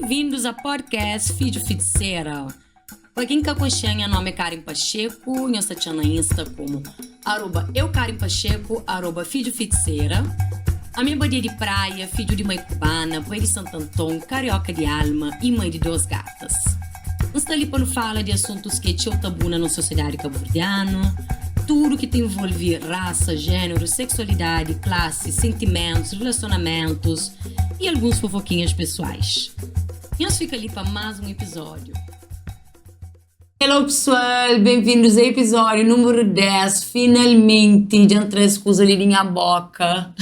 Bem-vindos a podcast Fidju Fiticera. Pa quem ka conxe, nha nome é Karen Pacheco, nhos ta txan na Insta como arroba eu Karen Pacheco, arroba Fidju Fiticera. Ami é badia di praia, fidju di mãe cubana, pai di Santo Anton, carioca di alma e mãe di dos gatas. N sta li pa nu fala di asuntus ki é txeu tabu na nos sosiedadi kabuverdianu, tudu ki ta envolvi rasa, jéneru, seksualidadi, klasi, sentimentus, rilasionamentus i alguns fofokinhas pesoais. Nhos fika li pa más un epizódiu. Hello pessoal, bem-vindos a episódio número 10. Finalmente, dja N tra es kuza li di nha boka.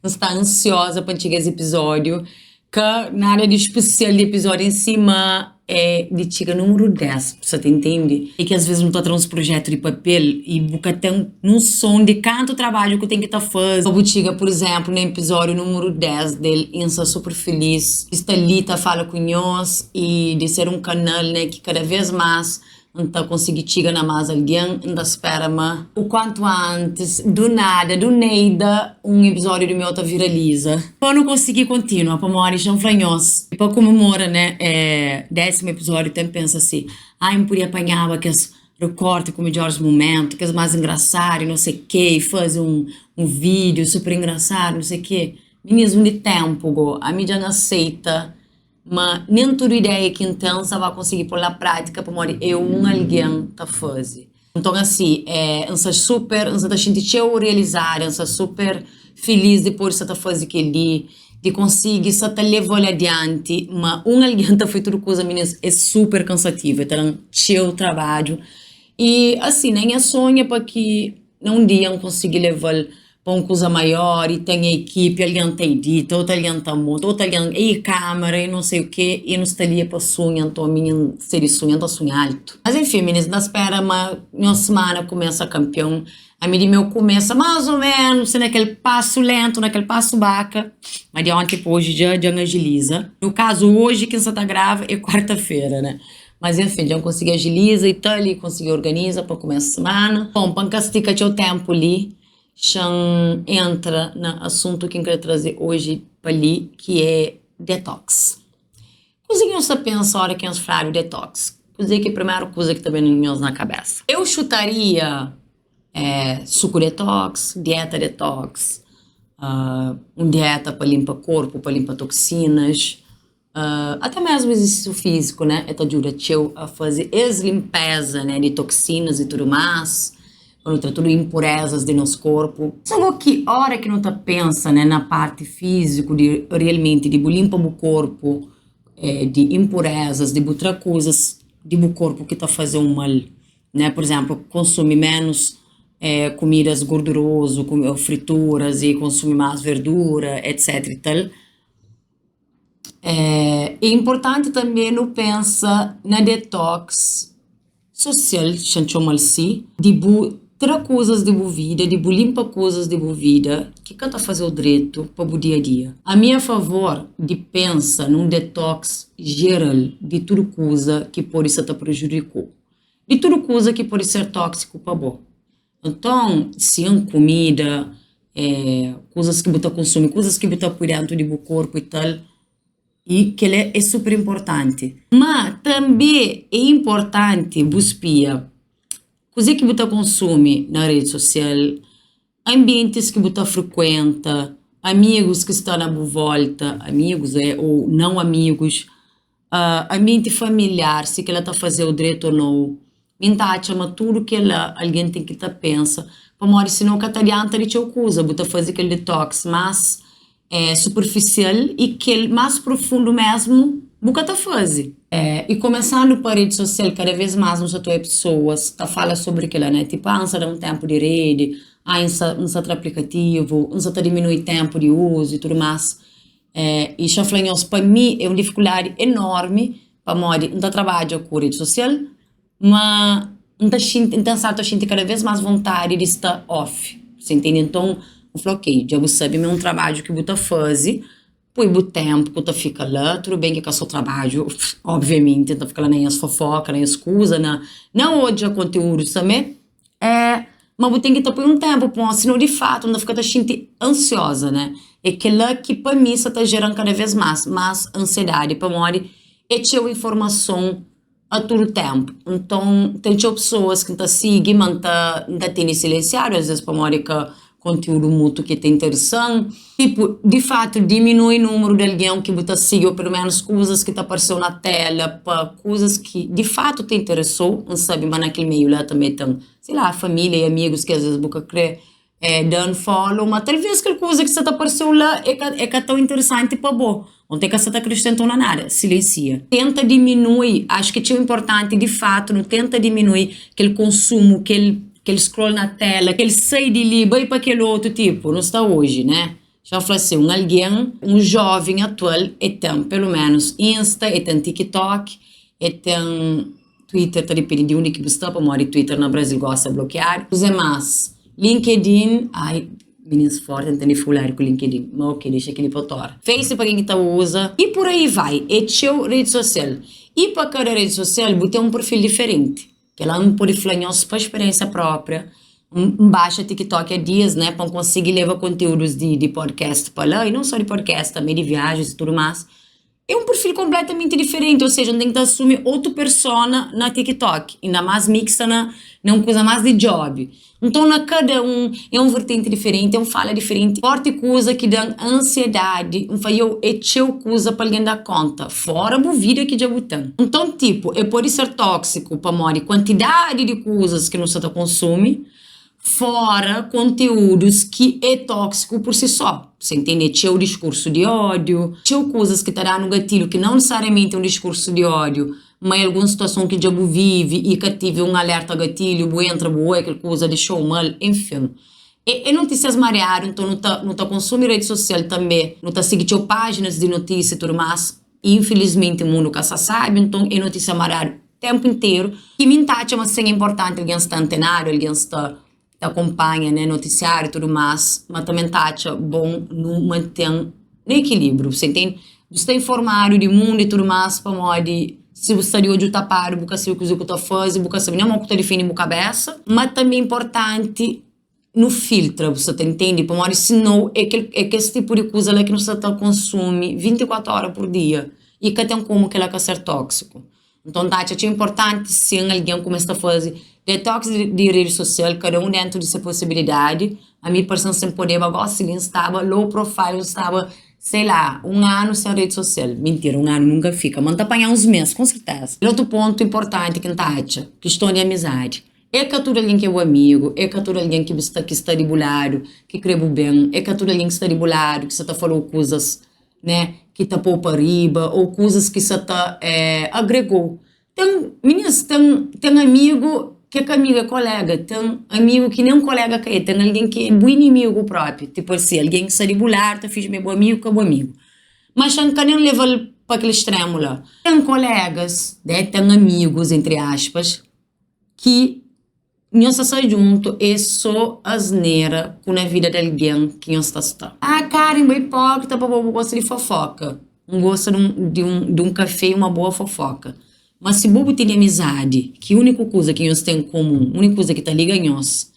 N sta ansiosa pa N txiga es episódio. Ka nada di spesial di episódio em si, ma é di txiga númeru 10, bu sa ta intende? É ki as vezes nu ta tra uns projetu di papel i bu ka ten noson di kantu trabadju ku ten ki ta faze pa bu txiga, pur izénplu, na episódiu númeru 10 del i N sta super filis di sta li ta fala ku nhos i di ser un kanal, né, ki kada vez más N ta konsigi txiga na más algen. N ta spera ma o kuantu antis, du nada, du neida, un episódiu di meu ta viraliza. Pa nu konsigi kontinua, pamodi xa N fla nhos, pa komemora, né, é désimu episódiu, ten pensa si, ai, N podia panhaba kes rekorti ku midjoris mumentu, kes más engrasadu i no se ke, i faze un un vídiu super engrasadu, no se ke. Minis, undi ténpu go? Ami dja N aseita Ma nen tudu ideia ki N ten N sa ba konsigi pô-l na prátika pamodi é un algen ta faze. Nton asi, N sta super, N sta ta xinti txeu realizada, N sta super filís di pode sta ta faze kel-li, di konsigi sta ta leva-l adianti. Ma un algen ta faze tudu kuza, minis, é super kansativu, é ta da-m txeu trabadju. I asi, na nha sonhu é pa ki na un dia N konsigi leva-l pa un kuza maior i ten ekipi, algen ta edita, otu algen ta monta, otu algen i kamera i non sei o ke, i nu sta li é pa sunha, nton mi N sei di sunha, N ta sunha altu. Mas enfin minis, N ta spera ma nhos simana kumesa kanpion, ami di meu kumesa mas o menus si na kel pasu lentu, na kel pasu baka, ma di onti pa oji dja dja N ajiliza, no kazu oji ki N sa ta grava é kuarta-fera né, mas enfin dja N konsigi ajiliza i tal i konsigi organiza pa kumesa simana. Bon, pa N ka stika txeu tenpu li, Xa-m entra na asuntu ki N kre traze oji pa li, ki é detox. Kuzê ki nhos ta pensa óra ki nhos fladu detox? Kuzê ki é primeru kuza ki ta ben nhos na kabésa? Eu xutaria suku detox, dieta detox, un dieta pa linpa korpu, pa linpa toksinas. Até mesmu izersisu fiziku né, el ta djuda txeu a faze es linpeza né di toksinas i tudu más, pa nu tra tudu inpurezas di nos korpu. Sô ki óra ki nu ta pensa né na parti fiziku di realmenti di bu linpa bu korpu di inpurezas, di bu tra kuzas di bu korpu ki ta faze-u mal né, pur izénplu konsumi ménus kumidas gordurozu, frituras i konsumi más verdura etc i tal. É inportanti tanbe nu pensa na detox sosial, xa N txoma-l si, di bu tra kuzas di bu vida, di bu linpa kuzas di bu vida ki ka ta faze-u dretu pa bu dia-dia. Ami a favor di pensa nun detox jeral di tudu kuza ki pode sa ta prejudika-u, di tudu kuza ki pode ser tóksiku pa bo. Nton, sin, kumida, kuzas ki bu ta konsumi, kuzas ki bu ta pui dentu di bu korpu i tal, i kel-la é super inportanti. Má tanbê é inportanti bu spia kuzê ki bu ta konsumi na redi sosial, anbientis ki bu ta frikuenta, amigus ki sta na bu vólta, amigus ô nau amigus. Anbienti familiar, si kel-la ta faze-u dretu ô nau. Mi N ta atxa ma tudu kel-la algen ten ki ta pensa, pamodi sinau ka ta adianta di txeu kuza. Bu ta faze kel detox más superfisial i kel más profundu mésmu bu ka ta faze. I kumesandu pa redi sosial, kada vês más nu sta ta obi pesoas ta fala sobri kel-la, né? Tipu, ah, N sta da un ténpu di redi, ah, N sta N sta tra aplikativu, N sta ta diminui ténpu di uzu i tudu más. I xa fla nhos, pa mi é un difikuldadi enormi pamodi N ta trabadja ku redi sosial, ma N ta xinti, N ten stadu ta xinti kada vez más vontadi di sta off, sa intende? Nton, N fla ok, dja bu sabe ma é un trabadju ki bu ta faze, poi bu ténpu ku ta fika la, tudu ben ki ka so trabadju, obviamenti N ta fika la na nhas fofoka, na nhas kuza, na odja konteúdus tanbe. Ma bu ten ki ta poi un ténpu pamodi sinou di fatu N ta fika ta xinti ansioza, né? É kel-la ki pa mi sa ta jera-m kada vês más, más ansiedadi pamodi é txeu informason a tudu ténpu. Nton, ten txeu pesoas ki N ta sigi ma N ta N ta tene silensiadu asvês pamodi ka kontiúdu mutu ki ta interesa-m. Tipu, di fatu diminui númeru di algen ki bu ta sigi ô peloménus kuzas ki ta parse-u na téla pa kuzas ki di fatu ta interesa-u. N sabe ma na kel meiu la tanbê ten, sei la, família i amigus ki asvês bu ka krê da unfollow, ma talvês kel kuza ki sta ta parse-u la é ka é ka tãu interesanti pa bo, ô nton é ka sta ta akresenta-u na nada. Silensia. Tenta diminui, acho ki é txeu inportanti di fatu nu tenta diminui kel konsumu, kel kel scroll na tela, kel sai di li bai pa kel otu, tipu nu sta oji né, xa fla si un algen, un jóven atual é ten pelu ménus insta, é ten tiktok, é ten. Twitter ta dipende di undi ki bu sta pamodi Twitter na Brasil gosi sta blokiadu. Kuzê más? LinkedIn, ai minins forti N ten dificuldadi ku LinkedIn, ma ok dexa kel-li pa otu óra. Face pa ken ki ta uza i pur aí vai. É txeu redi sosial i pa kada redi sosial bu ten un perfil diferenti. Kel-la N pode fla nhos pa spiriénsia própria. N baxa TikTok há dias né pa N konsigi leba konteúdus di podcast pa la i non só di podcast, tanbê di viajens i tudu más. É un perfil konpletamenti diferenti, ou seja, N ten ki ta asumi otu persona na TikTok, inda más mi ki sta na na un kuza más di djob. Nton na kada un é un vertenti diferenti, é un fala diferenti, forti kuza ki da-m ansiedadi, N fla, yo, é txeu kuza pa algen da konta, fora bu vida ki dja bu ten. Nton tipu, é pode ser tóksiku pamodi kuantidadi di kuzas ki nu sta ta konsumi, Fora konteúdus ki é tóksiku pur si só. Você entende? É txeu diskursu di ódiu, txeu kuzas ki ta da-nu gatilhu ki nau nisisariamenti é un diskursu di ódiu, ma é algun situason ki dja bu vive i ka tive un alerta gatilhu, bu entra bu oi kel kuza dexou mal, enfin. É é notísias mariadu, nton nu ta nu ta konsumi redi sosial tanbe, nu ta sigi txeu pájinas di notísia i tudu más. Infilismenti mundu ka sta sabi, nton é notísia mariadu ténpu interu. Ki mi N ta atxa ma sin é inportanti algen sta antenadu, algen sta ta akonpanha né notisiáriu i tudu más, ma tanbe N ta atxa bon nu manten na ekilíbriu, bu sta intende? Bu sta informadu di mundu i tudu más pamodi si bu sta di odju tapadu bu ka sabe kuzê ku ta faze, bu ka sabe nen mo ku ta difende bu kabésa, ma tanbe é inportanti nu filtra, bu sta ta intende? Pamodi sinou é kel é kes tipu di kuza la ki nu sta ta konsumi 24 óra pur dia i ka ten komu kel-la ka ser tóksiku. Nton, N ta atxa txeu inportanti sin algen kumesa ta faze detox di redi sosial, kada un dentu di se posibilidadi. Ami parse-m sen podeba gósi li N staba low profile, N staba sei la, un anu sen redi sosial. Mintira, un anu nunka fika, ma N ta panha uns mês, ku serteza. Otu pontu inportanti ki N ta atxa, kiston di amizadi. É ka tudu algen ki é bu amigu, é ka tudu algen ki bu sta ki sta di bu ladu ki krê bu ben, é ka tudu algen ki sta di bu ladu ki sta ta fala-u kuzas, né, ki ta pô-u pa riba ô kuzas ki sta ta agrega-u. Ten, minis, ten ten amigu ki é ka amigu, é koléga, ten amigu ki nen koléga ka é, ten algen ki é bu inimigu própi, tipu asi, algen ki sta di bu ladu ta finji ma é bu amigu, ka bu amigu. Ma xa N ka nen leva-l pa kel stremu la. Ten kolégas, né, ten amigus, entri aspas, ki nhos ta sta djuntu é sô asnera ku na vida di algen ki nhos ta sta. Ah Karen bo é hipókrita pabô bu gosta di fofoka. N gosta di un di un di un kafé i uma boa fofoka. Ma si bo bu tene amizadi ki úniku kuza ki nhos ten en komun, úniku kuza ki ta liga nhos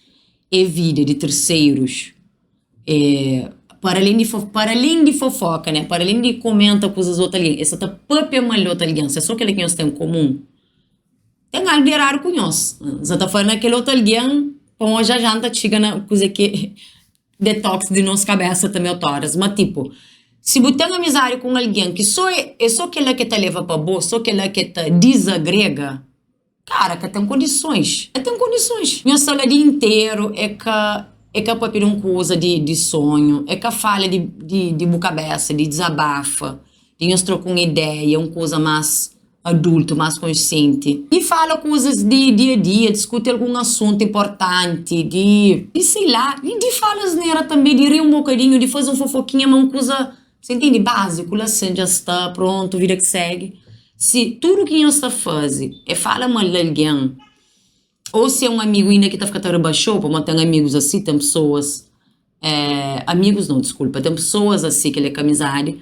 é vida di terserus, é para alén di para alén di fofoka né, para alén di komenta kuzas di otu algen, es sa ta papia mal di otu algen, si é sô kel-la ki nhos ten en komun. Ten algu di eradu ku nhos. N sa ta fla na kel otu algen pamodi já já N ta txiga na kuzê ki detox di nos kabésa tanbê otu óras. Ma tipu, si bu ten amizadi ku un algen ki sô é sô kel-la ki el ta leba pa bo, sô kel-la ki el ta dizagrega, kara, ka ten kondisons. Ka ten kondisons. Nhos sta la dia interu é ka é ka papia di un kuza di sonhu, é ka fala di bu kabésa, di dizabafa, di nhos troka un ideia, un kuza más. adultu más konsienti di fala kuzas di dia-dia, diskuti algun asuntu inportanti, di di sei la, di di fala asnera tanbe, di ri un bokadinhu, di faze un fofokinha, ma un kuza, sa intende, báziku la sin, dja sta prontu, vida ki segi. Si tudu ki nhos ta faze é fala mal di algen, ô si é un amigu inda ki ta fika ta ribaxa-u, pamodi ten amigus asi, ten pesoas, amigus nau, diskulpa, ten pesoas asi, kel-li é ka amizadi,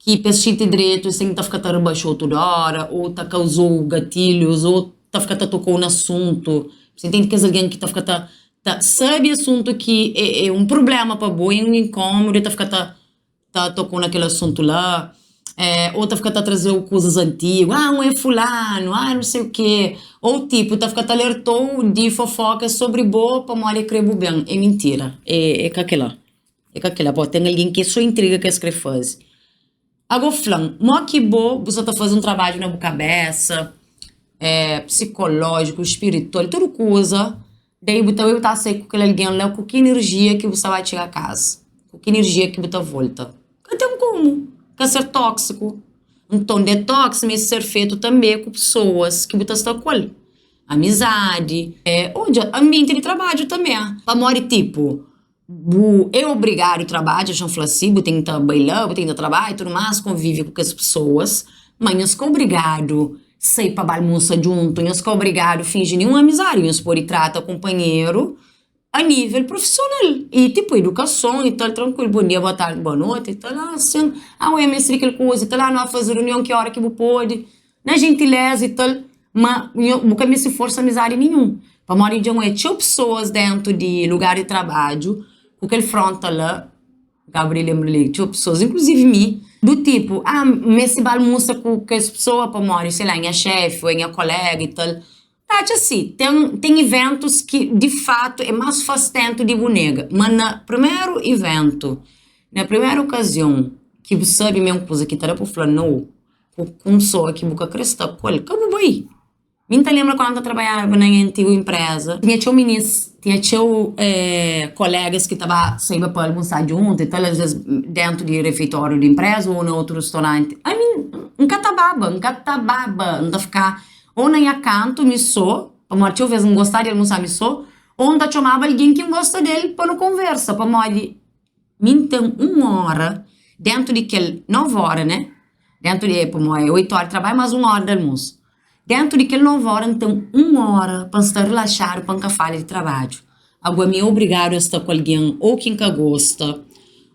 ki pa es xinti dretu es ten ki ta fika ta ribaxa-u tudu óra ô ta kauza-u gatilhus ô ta fika ta toka-u na asuntu. Bu ta intende kes algen ki ta fika ta. ta sabe asuntu ki é un prubléma pa bo, é un inkómodu, el ta fika ta ta tokau na kel asuntu la, ô ta fika ta traze-u kuzas antigu, ah un é fulanu, ah nau sei u ke, ô tipu ta fika ta alerta-u di fofoka sobri bo pamodi el kre bu ben, é mintira, é ka kila, é ka kila, pode ten algen ki é so intriga ki es kre faze. Ago fla-m, mo ki bo bu sa ta faze un trabadju na bu kabesa, psikolójiku, spiritual, tudu kuza, daí bu ta bai bu ta sai ku kel algen la ku ki inerjia ki bu sta ba txiga kaza? Ku ki inerjia ki bu ta volta? Ka ten komu ka ser tóksiku. Nton detox meste ser fetu tanbe ku pesoas ki bu ta sta ku el, amizadi, odja anbienti di trabadju tanbe, pamodi tipu. Bu é obrigadu trabadja, xa-m fla si, bu ten ki ta bai la, bu ten ki ta trabadja i tudu más, konvive ku kes pesoas, má nhos ka obrigadu sai pa ba almusa djuntu, nhos ka obrigadu finji ninhun amizadi, nhos pode trata kunpanheru a nível profisional i tipu idukason i tal, trankuilu, bon dia, boa tardi, boa noti i tal, ah sin, ah oi, meste di kel kuza i tal, ah nu ba faze runion ki óra ki bu pode. Na jentileza i tal, ma nho bu ka meste forsa amizadi ninhun, pamodi dja N oja txeu pesoas dentu di lugar di trabadju ku kel fronta la, N kaba di lenbra li, txeu pesoas, inkluzivi mi, du tipu, ah N meste ba almusa ku kes pesoa pamodi, sei la, nha xefi ô nha kolega i tal. Ta atxa si, ten ten iventus ki di fatu é más fastentu di bu nega, ma na primeru iventu, na primeru okazion ki bu sabe ma é un kuza ki ta da pa bu fla nau, ku un pesoa ki bu ka kre sta ku el, ka bu bai. Mi N ta lenbra kandu N ta trabadjaba na nha antigu inpreza, tinha txeu minis, tinha txeu kolegas ki ta ba saiba pa almusa djuntu i tal, asves dentu di refeitóriu di inpreza ô na otu ristoranti. Ami N ka ta baba, N ka ta baba, N ta fika ô na nha kantu mi sô, pamodi txeu ves N gosta di almusa mi sô, ô N ta txomaba algen ki N gosta del pa nu konversa, pamodi Mi N ten un óra déntu di kel novi óra, né? Déntu di, pamodi é oitu óra di trabadju más un óra di almosu. Déntu di kel novi óra N ten un óra pa N sta rilaxadu pa N ka fala di trabadju. Agua mi é obrigadu a sta ku algen ô ki N ka gosta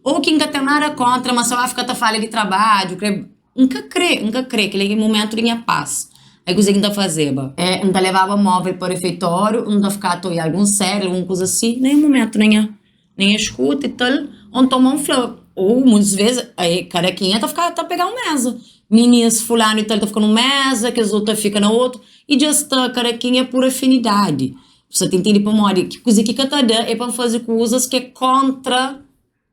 ô ki N ka ten nada kóntra, ma sa ba fika ta fala di trabadju, kre. N ka kre, N ka kre, kel-li é momentu di nha pas. Aí kuzê ki N ta fazeba? É, N ta lebaba móvel pa refeitóriu, N ta fika ta oia algun séri, algun kuza si, na nha momentu, na nha. Nen escuta e tal, ou nton ma un fla, ou muitas vezes aí kada kenha ta fika ta pega un mesa, minis fulanu e tal ta fika nun mesa, kes otu ta fika na otu, e dja sta kada kenha por afinidadi, bu sa ta intende pamodi ki kuze ki ka ta da é pa N faze kuzas ki é kontra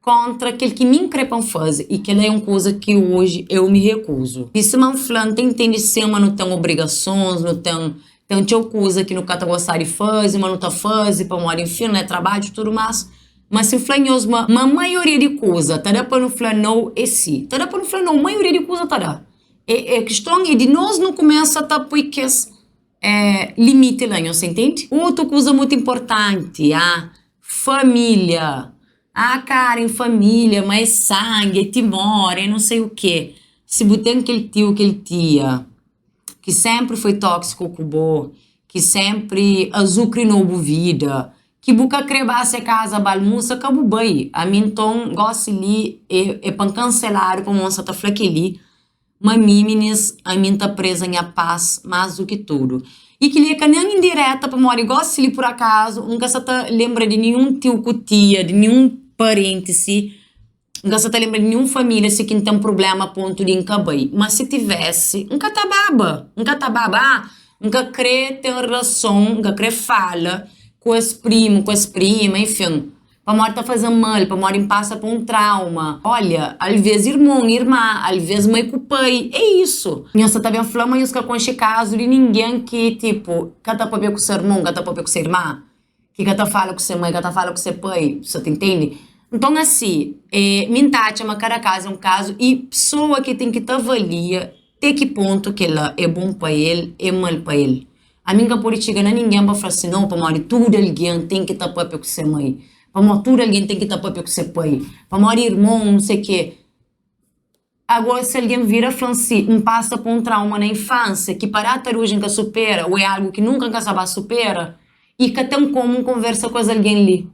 kontra kel ki mi N kre pa N faze e kela é un kuza ki oji eu me rekuzu. E sima N fla N ta intende sin ma nu ten obrigasons, nu ten Ten txeu kuza ki nu ka ta gosta di faze, ma nu ta faze pamodi enfin é trabadju tudu más. Ma si N fla nhos ma ma maioria di kuza ta da pa nu fla nau é si. Ta da pa nu fla nau, maioria di kuza ta da. É é kiston é di nos nu kumesa ta poi kes limiti la, nhos ta intende? Otu kuza mutu inportanti, ah família. Ah Karen, família, ma é sangi, é timor, é não sei o quê. Si bu ten kel tiu, kel tia. ki sénpri foi tóksiku ku bo, ki sénpri azukrinou bu vida, ki bu ka krê ba se kaza ba almusa, ka bu bai. Ami nton, gósi li é é pa N kanseladu pamodi N sa ta fla kel-li, ma mi, minis, ami N ta preza nha pas más du ki tudu. I kel-li é ka nen indireta pamodi gósi li pur akazu N ka sa ta lenbra di ninhun tiu ku tia, di ninhun parenti si. N ka sa ta lenbra di ninhun família si ki N ten prubléma a pontu di N ka bai. Má si tivesi, N ka ta baba. N ka ta baba. Ah, N ka krê ten relason, N ka krê fala ku es primu, ku es prima, enfin. Pamodi ta faze-m mal, pamodi N pasa pa un trauma. Olha, alvês irmon, irma, alvês mai ku pai. É isu. Nhos sa ta ben fla ma nhos ka konxe kazu di ningen ki, tipu, ka ta pâpia ku se irmon, ka ta pâpia ku se irma? Ki ka ta fala ku se mai, ka ta fala ku se pai, sa ta intende? Nton asi, e, mi N ta atxa ma kada kazu é un kazu i pesoa ki ten ki ta avalia te ki pontu kela é bon pa el, é mal pa el. Ami N ka pode txiga na ningen pa fla si nau, pamodi tudu algen ten ki ta papia ku se mai, pamodi tudu algen ten ki ta papia ku se pai, pamodi irmon, nuse ke. Agora si algen vira fla-m si N pasa pa un trauma na infansia ki pa data di oji N ka supera ô é algu ki nunka N ka sa ba supera i ka ten komu N konversa ku es algen li.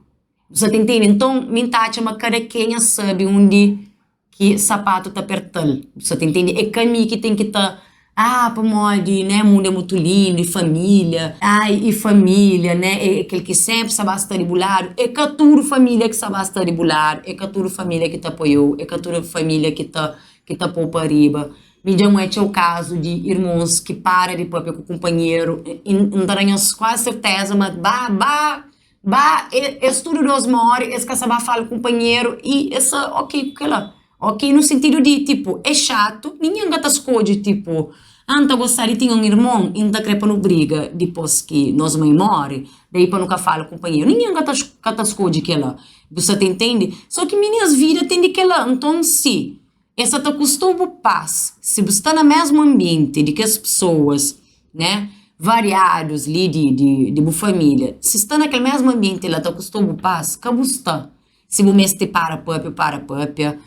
Bu sa ta intende? Nton mi N ta atxa ma kada kenha sabe undi ki sapatu ta perta-l. Bu sa ta intende? É ka mi ki ten ki ta. Ah, pamodi, né, mundu é mutu lindu, i família, ai, i família, né, é kel ki sénpri sta ba sta di bu ladu. É ka tudu família ki sta ba sta di bu ladu, é ka tudu família ki ta apoia-u, é ka tudu família ki ta ki ta pô-u pa riba. Mi dja N oja txeu kazu di irmons ki para di pâpia ku kunpanheru i N ta da nhos kuazi sertéza ma ba ba ba es tudu dôs móre es ka sta ba fala ku kunpanheru i es sta ok ku kel-la. Ok nu sintidu di tipo é xatu ningen ka ta skodje tipo ah N ta gosta di tinha un irmon i N ta kre pa nu briga dipôs ki nos mai móre daí pa nu ka fala ku kunpanheru ningen ka ta ka ta skodje kel-la bu sta ta intende so ki minis vida ten di kel-la nton si es sa ta kusta-u bu pas si bu sta na mésmu anbienti di kes pesoas né variadus li di di di bu família si sta na kel mésmu anbienti la ta kusta-u bu pas ka bu sta. Si bu meste para pâpia, para pâpia.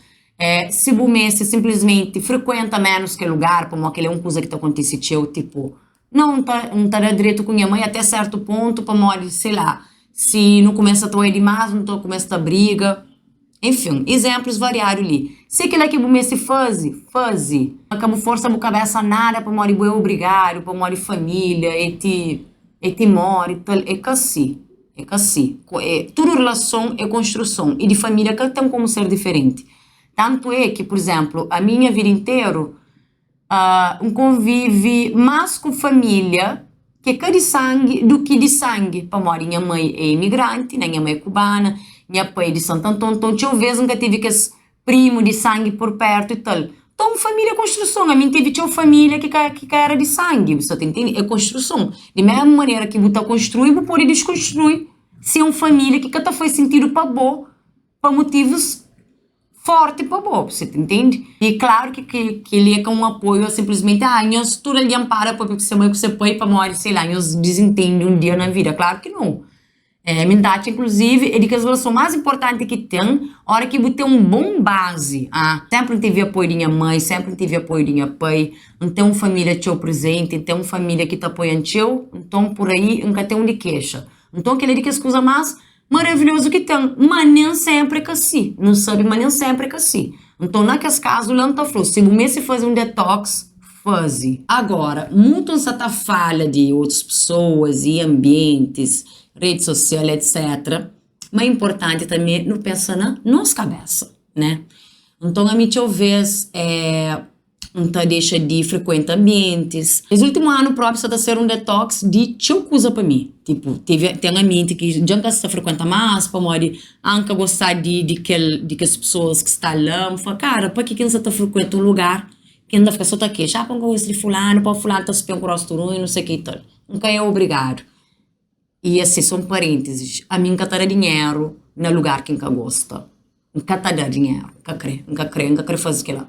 Si bu meste sinplismenti frekuenta ménus kel lugar, pamodi kel-li é un kuza ki ta kontise txeu, tipu, Nau, N ta N ta da dretu ku nha mai até sértu pontu, pamodi, sei la, si nu kumesa ta oia dimás, nu ta kumesa ta briga. Enfin, izénplus variadu li. Si é kel-la ki bu meste faze, faze. Ka bu forsa bu kabésa nada pamodi bu é obrigadu, pamodi família, é ti é ti móre, tal. É ka si. É ka si. Tudu relason é konstruson i di família ka ten komu ser diferenti. Tantu é ki, pur izénplu, ami nha vida interu N konvive más ku família ki é ka di sangi du ki di sangi, pamodi nha mai é imigranti, nha mai é kubana, nha pai é di Santanton, nton txeu bês N ka tevi kes primu di sangi pur pertu i tal. Nton família é konstruson, ami N tevi txeu família ki ka ki ka éra di sangi, bu sa ta intende? É konstruson. Di mésmu manera ki bu ta konstrui, bu pode diskonstrui si é un família ki ka ta faz sintidu pa bo, pa motivus fórti pa bo, bu sa ta intende? I klaru ki kel-li é ka un apoiu a sinplismenti, ah, nhos tudu algen para pâpia ku se mai ku se pai pamodi, sei la, nhos dizintende un dia na vida. Klaru ki nau. É, mi ta atxa inkluzivi é di kes relason más inportanti ki ten, óra ki bu ten un bon bazi. Ah, sénpri N tevi apoiu di nha mai, sénpri N tevi apoiu di nha pai, N ten un família txeu prezenti, N ten un família ki ta apoia-m txeu, nton pur aí N ka ten undi kexa. Nton kel-li é di kes kuza más maravilhozu ki ten, má nen sénpri é ka si, nu sabe ma nen sénpri é ka si. Nton na kes kazu la N ta fla-u, si bu meste faze un detox, faze. Agora, mutu N sa ta fala di otus pesoas y anbientis, redi sosial etc. Ma inportanti tanbe nu pensa na nos kabesa, né? Nton ami txeu vez N ta dexa di frekuenta anbientis. Es ultimu anu propi sa ta ser un detox di txeu kuza pa mi. Tipu, tevi ten anbienti ki dja N ka sta frekuenta mas pamodi N ka gosta di di kel di kes pesoas ki sta la. N fla, kara, pa ki ki N sa ta frekuenta un lugar ki N ta fika so ta kexa, ah pa N ka gosta di fulanu, pa fulanu ta spia-m ku rostu runhu, no sei ke i tal. N ka é obrigadu. I asi, so un parêntizis, ami N ka ta da dinheru na lugar ki N ka gosta. N ka ta da dinheru, N ka kre, N ka kre, N ka kre faze kila.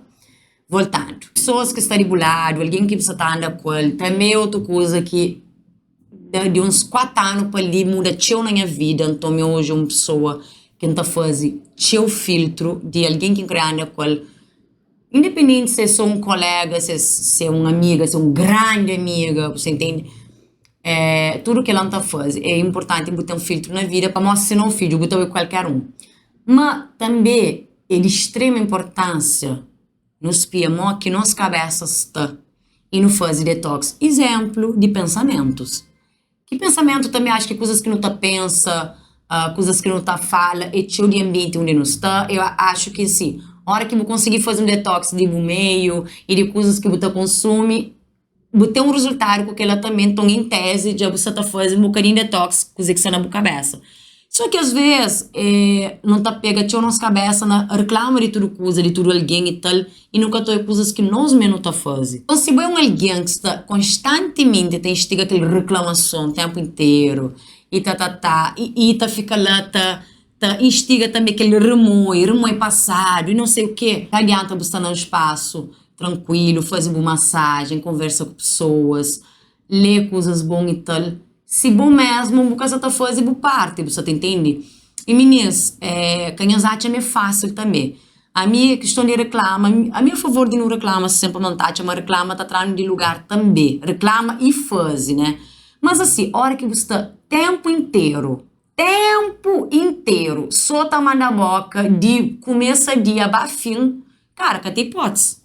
Voltandu, pesoas ki sta di bu ladu, algen ki bu sta ta anda ku el, tanbe é otu kuza ki di uns 4 anu pa li muda txeu na nha vida. Nton mi oji é un pesoa ki N ta faze txeu filtru di algen ki N kre anda ku el. Independenti se é só un kolega, se se é un amiga, se é un grandi amiga, bu sa intende? É, tudu kila N ta faze. É inportanti bu ten filtru na vida pamodi sinon fidju bu ta bai ku kualker un. Ma tanbe é di strema inportansia nu spia mo ki nos kabesa sta i nu faze detox. Izenplu di pensamentus. Ki pensamentu tanbe acho ki kuzas ki nu ta pensa, kuzas ki nu ta fala é txeu di anbienti undi nu sta. Eu acho ki si ora ki bu konsigi faze un detox di bu meiu i di kuzas ki bu ta konsumi, bu ten un rezultadu ku kila tanbe. Nton en tezi dja bu sa ta faze un bokadinhu detox kuze ki sta na bu kabesa. Só ki as vez nu ta pega txeu nos kabesa na reklama di tudu kuza, di tudu algen i tal, i nu ka ta obi kuzas ki nos mê nu ta faze. Nton si bo é un algen ki sta konstantimenti ta instiga kel reklamason ténpu interu i ta ta ta i ta fika la ta ta instiga tanbê kel remoi, remoi pasadu i não sei o quê, ka adianta bu sta na un spasu trankuilu, faze bu masajen, konversa ku pesoas, lê kuzas bon i tal. Si bo mesmu bu ka sa ta faze bu parti, bu sa ta intende? I minis, ka nhos atxa ma é fásil tanbe. Ami é kiston di reklama, ami é a favor di nu reklama senpri, ma N ta atxa ma reklama ta tra-nu di lugar tanbe. Reklama i faze, né? Mas asi, óra ki bu sta ténpu interu, ténpu interu sô ta manda bóka di kumesa dia ba fin, kara, ka ten ipótisi.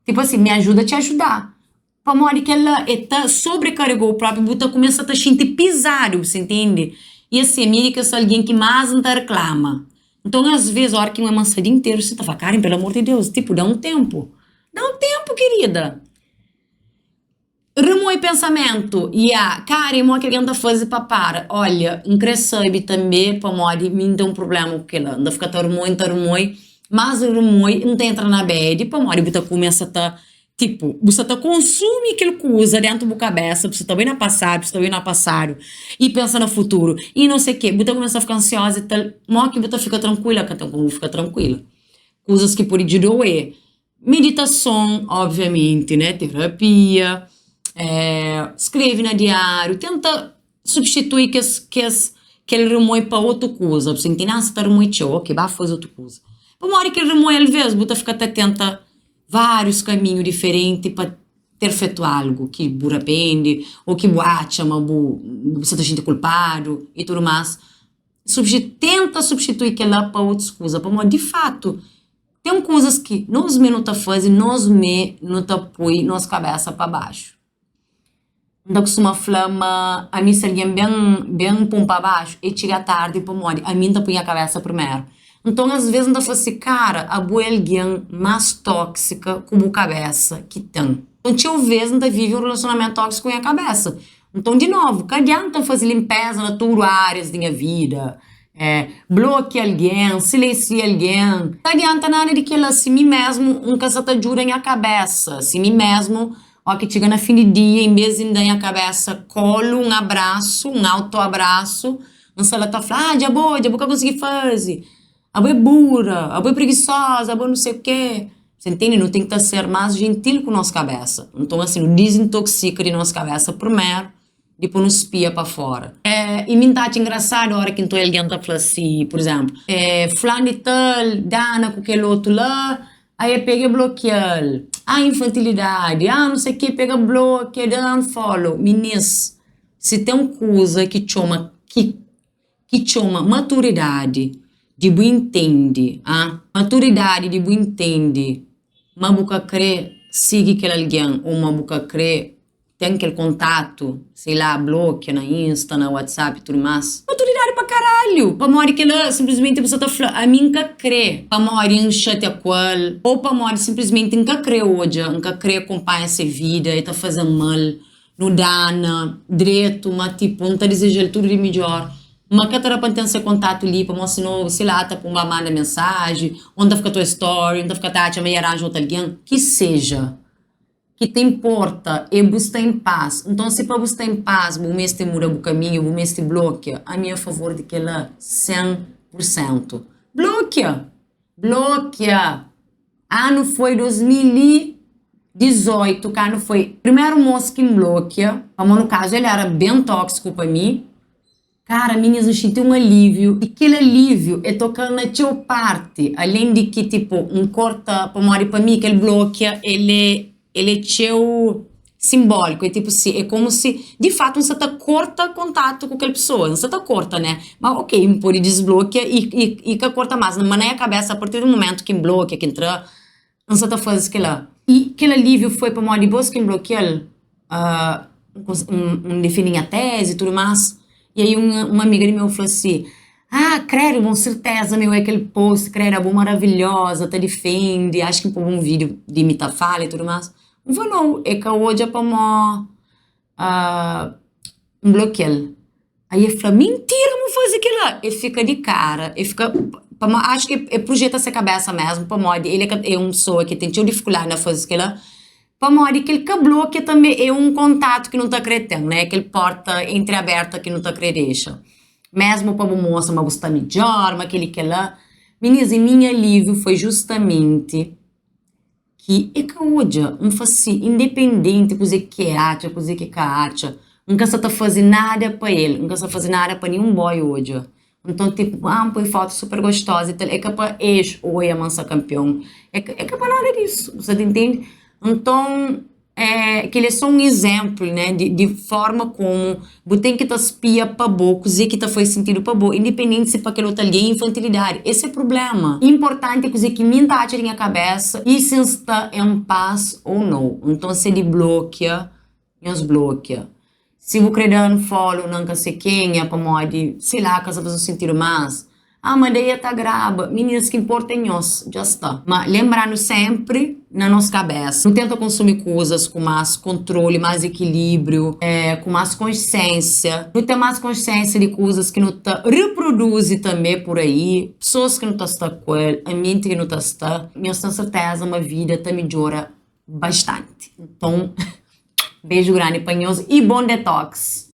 Tipu asi, mi ajuda txi ajudá. Pamodi kel-la e ta sobrekarega-u própi, bu ta kumesa ta xinti pizadu, bu sa intende? I asin, ami é di kes algen ki más N ta reklama. Nton, asvês, óra ki N oi ma N sta di interu, si ta fla, Karen, pelu amor di Deus, tipu, da un ténpu. Da un ténpu, kirida! Remoi pensamentu, Ya, Karen, modi ki algen ta faze pa para? Olha, N krê sabe tanbê pamodi mi N ten un prubléma ku kel-la. N ta fika ta remoi, N ta remoi, más N remoi, N ta entra na bedi pamodi bu ta kumesa ta Tipu, bu sta ta konsumi kel kuza dentu bu kabesa, bu sta ta bai na pasadu, bu sta bai na pasadu i pensa na futuru i no se ke, bu ta kumesa fika ansioza i tal, mo ki bu ta fika trankuila? Ka ten komu bu fika trankuila. Kuzas ki pudi djudau é meditason, obviamenti ne, terapia, skrebe na diáriu, tenta substitui kes kes kel rimoi pa otu kuza, bu sinti na, sta rimoi txeu, ok, ba faze otu kuza. Pamodi kel rimoi alvês bu ta fika ta tenta várius kaminhu diferenti pa ter fetu algu ki bu rapende ô ki bu atxa ma bu bu sa ta xinti kulpadu i tudu más. Tenta substitui kel-la pa otus kuza pamodi di fatu ten kuzas ki nos mê nu ta faze, nos mê nu ta poi nos kabésa pa baxu. N ta kustuma fla ma ami si algen ben ben pô-m pa baxu, e txiga tardi pamodi ami N ta poi nha kabésa primeru. Nton asves N ta fla si, kara, abo é algen más tóksika ku bu kabésa ki ten. Nton txeu ves N ta vive un relasionamentu tóksiku ku nha kabésa. Nton di novu, ka adianta N faze linpéza na tudu árias di nha vida, blokia algen, silensia algen, ka adianta nada di kel-la si mi mésmu N ka sa ta djuda nha kabésa, si mi mésmu Ó ki txiga na fin di dia, inbês di N da nha kabésa kólu, un abrasu, un auto-abrasu, N sta la ta fla, Ah, dja bo, dja bu ka konsigi faze, abo é bura, abo é prigisoza, abo nu sei kê. Sa ntende? Nu ten ki ta ser más jentil ku nos kabésa. Nton, asin, nu dizintoksika di nos kabésa primeru. Dipôs nu spia pa fora. I mi N ta atxa engrasadu óra ki N ta oia algen ta fla si, pur izénplu, Fulanu di tal dana ku kel otu la, aí el pega e blokia-l. Ah, infantilidadi, ah, nu sei ke, pega blokia, da unfollow. Minis, si ten kuza ki txoma ki ki txoma maturidadi di bu intende, ah, maturidadi di bu intende ma bu ka kre sigi kel algen ô ma bu ka kre ten kel kontatu, sei lá, blokia na Insta, na WhatsApp i tudu más. Maturidadi pa karalhu! Pamodi kel-la, sinplismenti bu sta ta fla, ami N ka kre, pamodi N xatia ku el, ô pamodi sinplismenti N ka kre odja, N ka kre kunpanha se vida, el ta faze-m mal, nu dana dretu, ma tipu, N ta dizeja-l tudu di midjór, ma ka ta da pa N ten se kontatu li, pamodi sinon, sei lá, ta pô-m ba manda mensaji, ô N ta fika ta oia story, N ta fika ta atxa ma el ranja otu algen, ki seja. Ki ta inporta é bu sta en pas. Nton, si pa bu sta en pas bu meste muda bu kaminhu, bu meste blokia, ami é a favor di kel-la 100 pur sentu. Blokia! Blokia! Anu foi 2018 kandu foi primeru mos ki N blokia, pamodi nu kazu el éra ben tóksiku pa mi. Kara, minis, N xinti un alíviu i kel alíviu e toka-m na txeu parti, alén di ki, tipu, N korta, pamodi pa mi kel blokia el é, el é txeu sinbóliku, é tipu si, é komu si di fatu N sa ta korta kontatu ku kel pesoa, N sa ta korta, né? Ma ok, N pode disblokia i, i, i ka korta más, ma na nha kabésa apartir di mumentu ki N blokia, ki N tra N sa ta faze kel-la. I kel alíviu foi pamodi dipôs ki N blokia-l, N difende nha tézi i tudu más. I aí un amiga di meu fla si, Ah, kredu, bon serteza ma eu é kel post, kredu, abo maravilhoza, ta difende, acho ki N pô-bu un vídiu di mi ta fala i tudu más. N fla, nau, é ka odja pamó N blokia-l. Aí el fla, mintira ma bu faze kel-la! El fika di kara, el fika, pamodi acho ki el projeta se kabesa mesmu, pamodi el é un pesoa ki ten txeu difikuldadi na faze kel-la, pamodi kel ka blokia tanbe é un kontatu ki nu ta kre ten, né, kel porta entreaberta ki nu ta kre dexa, mesmu pa bu mostra ma bu sta midjor, ma kel-li kel-la. Minis, i minha alíviu foi justamenti. Ki e ka odja, N fase independenti kuze ki e atxa, kuze ki e ka atxa, N ka sa ta faze nada pa el, N ka sa faze nada pa ninhun boy odja. Nton tipu, ah, N poi fotu super gostoza i tal, e ka pa es oia ma N sa kanpion, e ka e ka pa nada disu, bu sa ta intende? Nton. É, kel é só un izénplu, né, di, di forma komu bu ten ki ta spia pa bo kuzê ki ta faz sentidu pa bo, independenti si pa kel otu algen é infantilidadi. Esse é prubléma. Inportanti é kuzê ki mi N ta atxa di nha kabésa i si N sta en pas ou nou. Nton, si é di blokia, nhos blokia. Si bu kre da unfollow na N ka se kenha pamodi, sei lá, ka sta faze-u sentidu más, Ah, ma daí ta graba. Meninas, ki importa é nhos, dja sta. Ma lembrando sempri na nos kabesa, nu tenta konsumi kuzas ku más kontroli, más ekilibriu, ku más konsiensia. Nu ten más konsiensia di kuzas ki nu ta riproduzi tanbe pur aí, pesoas ki nu ta sta ku el, anbienti ki nu ta sta. Nhos ten serteza ma vida ta midjora bastanti. Nton, beju grandi pa nhos i bon detox!